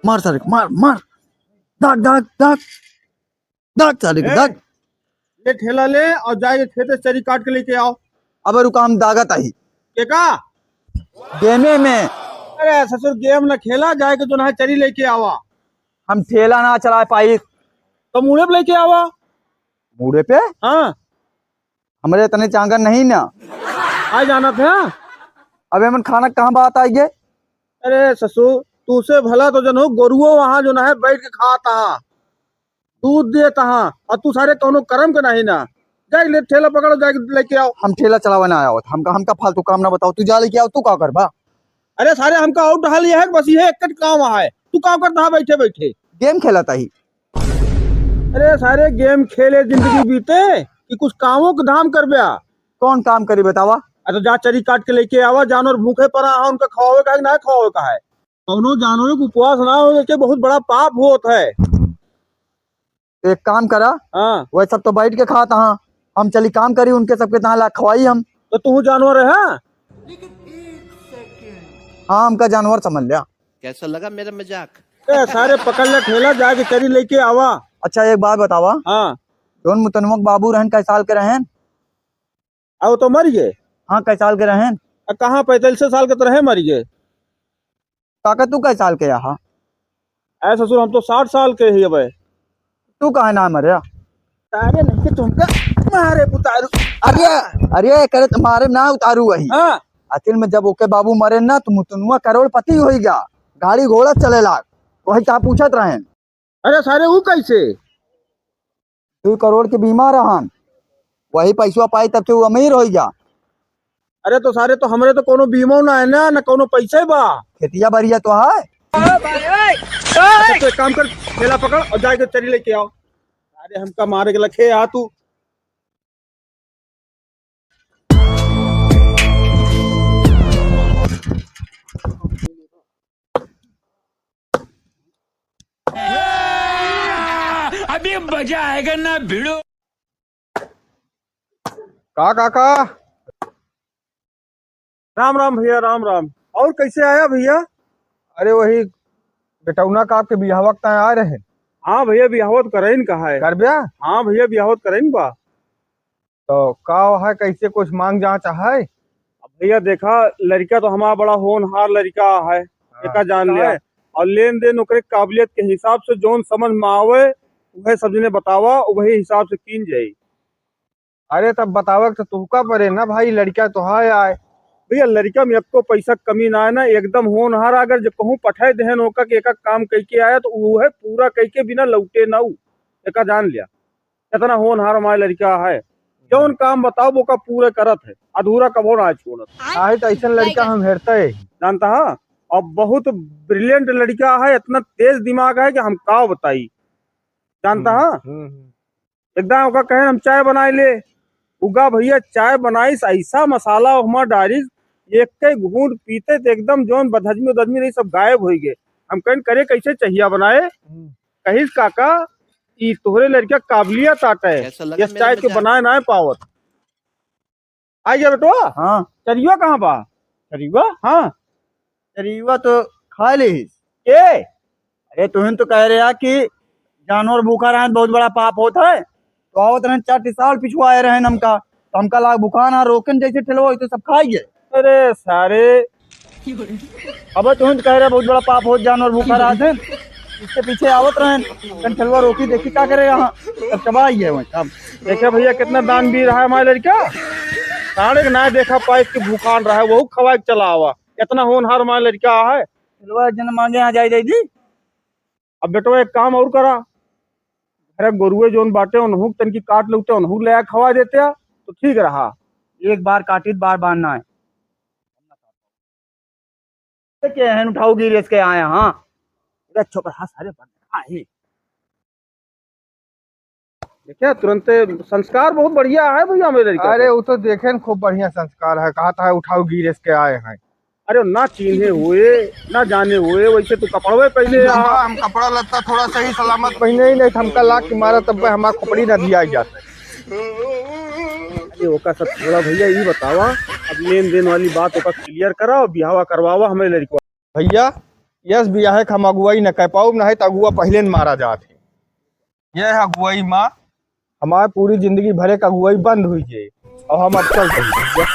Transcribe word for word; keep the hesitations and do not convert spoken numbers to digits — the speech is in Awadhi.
मार सारे को, मार, मार। दाग, दाग, दाग। दाग सारे को, ए, दाग। ले ठेला ले और जाके खेते चरी काट के लेके आओ। अबे रुका, हम दागत आही। के का? गेमे में। अरे ससुर, गेम न खेला, जाके जो ना चरी लेके आवा। हम ठेला ना चला पाई। तो मुड़े पे लेके आवा। मुड़े पे? हाँ। हमरे इतने चांगर नहीं ना। आ जाना था। अबे मन खाना कहाँ बात आई गे? अरे ससुर, तू से भला तो जनो गोरुओ वहाँ जो ना है बैठ के खाता हा, दूध देता हा, और तू सारे कौनो करम के नहीं ना। जाए ले ठेला पकड़ो, जाए लेके आओ। हम ठेला चलावे ना आवत, हमका, हमका फालतू काम ना बताओ, तू जा लेके आओ, तू का करबा? अरे सारे, हमका और डहा लिया है, बस ये एक काम है, तू का करता है बैठे बैठे? गेम खेलता ही। अरे सारे, गेम खेले जिंदगी बीते कि कुछ कामों के धाम कर ब्या। कौन काम करी बतावा? अरे जा चरी काट के लेके आवा, जानवर भूखे पड़ा है, उनका खवावे का है कि ना खवावे का है? कौनो जानवर के उपवास ना हो, के बहुत बड़ा पाप होत है। एक काम करा, हाँ। वह सब तो बैठ के खात हाँ, हम चली काम करी उनके सबके तहाँ ला खवाई हम। तो तू जानवर है, हाँ? हाँ, हमका जानवर समझ लिया। कैसा लगा मेरा मजाक? ए, सारे पकड़ ले ठेला, जाके चरी लेके आवा। अच्छा, एक बात बतावा। हाँ। जौन मुतनुआ के बाबू रहन, कै साल के रहन? आ, वो तो मर गए। हाँ, कै साल के रहन? आ, कहाँ, पैंतालीस साल के तो रहे, मर गए। काका, तू कै साल के यहाँ? ए ससुर, हम तो साठ साल के ही अबे। तू काहे ना मरे? अरे नहीं, तुमका मारे उतारू। अरे, अरे, करे तो मारे ना उतारू वही। हाँ। असल में जब ओके बाबू मरे ना, तो मुतनुआ करोड़पति होई गया, गाड़ी घोड़ा चले लाग। वही कहाँ पूछत रहेन। अरे सारे, ऊ कैसे? दू करोड़ के बीमा रहन, वही पैसवा पाई तब से ऊ अमीर होई गया। अरे तो सारे, तो हमरे तो कोनो बीमो ना है ना, ना कोनो पैसे बा। खेतिया बरिया तो है। अच्छा, तो एक काम कर, ठेला पकड़ और जाके चरी लेके आओ। अरे हमका मारे के लखे आ तू। अभी मजा आएगा ना भिड़ो। का काका? राम राम भैया, राम राम। और कैसे आया भैया? अरे वही बेटौना का आपके बियाहवा के ताय आए रहे। हाँ भैया, बियाहवा तो कराइन का है। करब्या? हाँ भैया, बियाहवा तो कराइन बा। तो का है, कैसे कुछ मांग जांच है? अब भैया देखा, लड़का तो हमारा बड़ा होनहार लड़का है, हाँ। एका जान लिया। और लेन देन ओकरे काबिलियत के हिसाब से जौन समझ में आवे, वह सब जने बतावा, वही हिसाब से कीन जाई। अरे तब बतावे के तो तुहका परे ना भाई, लड़का तो है आए। भैया लड़का में एको पैसा कमी ना है ना, एकदम होनहार। अगर जो कहूँ पठाए देहन ओका के एका काम कह के आया तो वो है पूरा कह के बिना लौटे ना ऊ, एका जान लिया। इतना होनहार हमारे लड़का है, जौन काम बताओ ओका पूरा करत है, अधूरा कबो ना छोड़त। आहे तो ऐसन लड़का हम हेरते ही। जानता है, और बहुत ब्रिलियंट लड़का है, इतना तेज दिमाग है कि हम का बताई। जानता हम्म, है, हम्म, हम्म। एकदम ओका कहे हम चाय बनाए ले, उगा भैया चाय बनाइस, ऐसा मसाला ओहमा डारिस, एक के घूंट पीते तो एकदम जौन बदहजमी उदहजमी रही सब गायब होई गए। हम कहन करे कैसे चहिया बनाए, हम्म। कहिस काका, ई तोहरे लड़का काबिलियत आटे, ऐसा लगा ये मेरे चाय के मजाक। बनाए ना पावत। आ गया बेटवा? हाँ। चरिया कहाँ बा? चरिया? हाँ। चरिया तो खा लेहिस। के? अरे तुहिन तो कह रहे कि जानवर भूखा रहन बहुत बड़ा पाप होत है, तो आवत रहन चार टिसाल पिछुआ आए रहन हमका, तो हमका लाग भूखा ना रोकन जैसे ठेलवा तो सब खाई गए। अरे सारे। अब तुहिन तो कह रहे बहुत बड़ा पाप होत जानवर भूखा रहत है, इसके पीछे आवत रहन, कन ठेलवा रोकी देखी का करे यहाँ, सब चबा ही है वहीं सब। देखे भैया कितना दानवीर है हमारे लड़का, साढ़े के ना देखा पाए कि भूखान रहा है, वहू खवाए के चला आवा, इतना होनहार हमारे लड़का है। चलो, एक जन मांगे यहाँ जाए दे दी। अब बेटवा एक काम और करा, घरे गोरुए जौन बाटे उनहू के तनकी काट लेते, उनहू ले आ खवा देते तो ठीक रहा। एक बार काटित बार बार ना है। के हैं उठाओ गिरेस के आए, हाँ। अरे चुप रहा सारे बंद। हाँ, ही। देखिए, तुरंते संस्कार बहुत बढ़िया है भैया मेरे लड़का अरे, के। वो तो देखे न, खूब बढ़िया संस्कार है। कहता है, "उठाओ, गिरेस के आए हैं।" अरे, ना चीन्हे हुए, ना जाने हुए, वैसे तू कपड़वे पहने हम, आ। हम कपड़ा लत्ता थोड़ा सही सलामत पहने ही नहीं, तो हमका लाग के मारा, तब हमार खोपड़ी ना दिया जात। अरे, ओका सब छोड़ा भैया, ई बतावा, अब लेन देन वाली बात ओका क्लियर करा और बिहावा करवावा हमें लड़का। भइया, यस बियाहे क हम अगुवाई न कइ पाउब, नाहीं त अगुवा पहिले न मारा जात है। यह अगुवाई मा हमार पूरी जिंदगी भरे क अगुवाई बंद हुइ जाए अउर हम अब चलत ही भइया।